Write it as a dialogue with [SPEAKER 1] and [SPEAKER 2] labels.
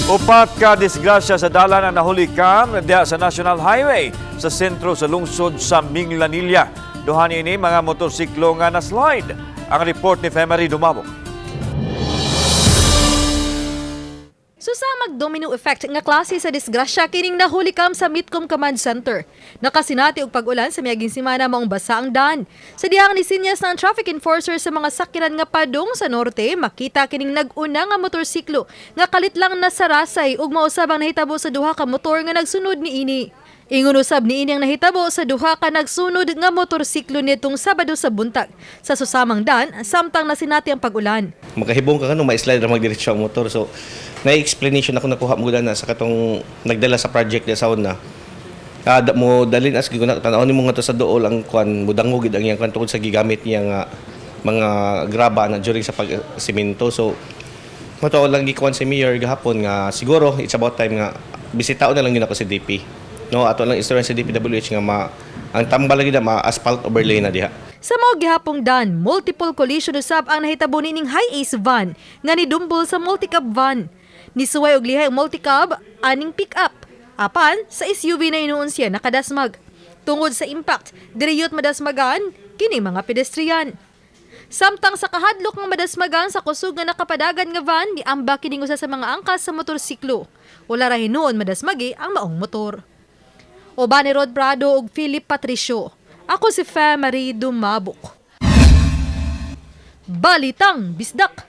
[SPEAKER 1] Upat ka disgrasya sa dalan ang nahulikam diha sa National Highway sa sentro sa lungsod sa Minglanilla. Duha ini mga motorsiklo nga na-slide. Ang report ni Femery Dumabok.
[SPEAKER 2] Susamag domino effect nga klase sa disgrasya kining nahulikam sa Mitcom Command Center. Nakasinati og pag-ulan sa miaging semana, maong basa ang dan. Sa dihang nisinyas ng traffic enforcer sa mga sakyanan nga padung sa norte, makita kining nag-una nga motorsiklo nga kalit lang nasarasay ug mausab ang nahitabo sa duha ka motor nga nagsunod niini. Ingon usab niini ang nahitabo sa duha ka nagsunod nga motorsiklo nitong Sabado sa buntag sa susamang dan samtang nasinati ang pag-ulan.
[SPEAKER 3] Makahibong ka kano ma-slide ra magdiretso ang motor. So na explanation ako nakuha mo na sa katong nagdala sa project sa una. Mo dalin as giguna tan-aw nimo nga to sa duol ang kwan, mudangog gid ang iyang kwan tungod sa gigamit niya nga mga graba na during sa pag simento. So mao lang gikuan si Mayor gahapon nga siguro it's about time nga bisitaon na lang gyud ako si DP. No, ato lang istorya sa DPWH nga ma ang tambal lagi na ma asphalt overlay na diha.
[SPEAKER 2] Sa mao gihapong dan, multiple collision usab ang nahitabo nining high-ace van nga nidumbol sa multicab van. Nisuway og lihay ang multicab aning pick-up. Apan sa SUV na inuon siya nakadasmag. Tungod sa impact, diriyot madasmagan kini mga pedestrian. Samtang sa kahadlok nga madasmagan sa kusog nga nakapadagan nga van, niamba kining usa sa mga angkas sa motorsiklo. Wala ra hinuon madasmagi ang maong motor. Uban ni Rod Prado ug Philip Patricio. Ako si Fe Marie Dumabok. Balitang Bisdak.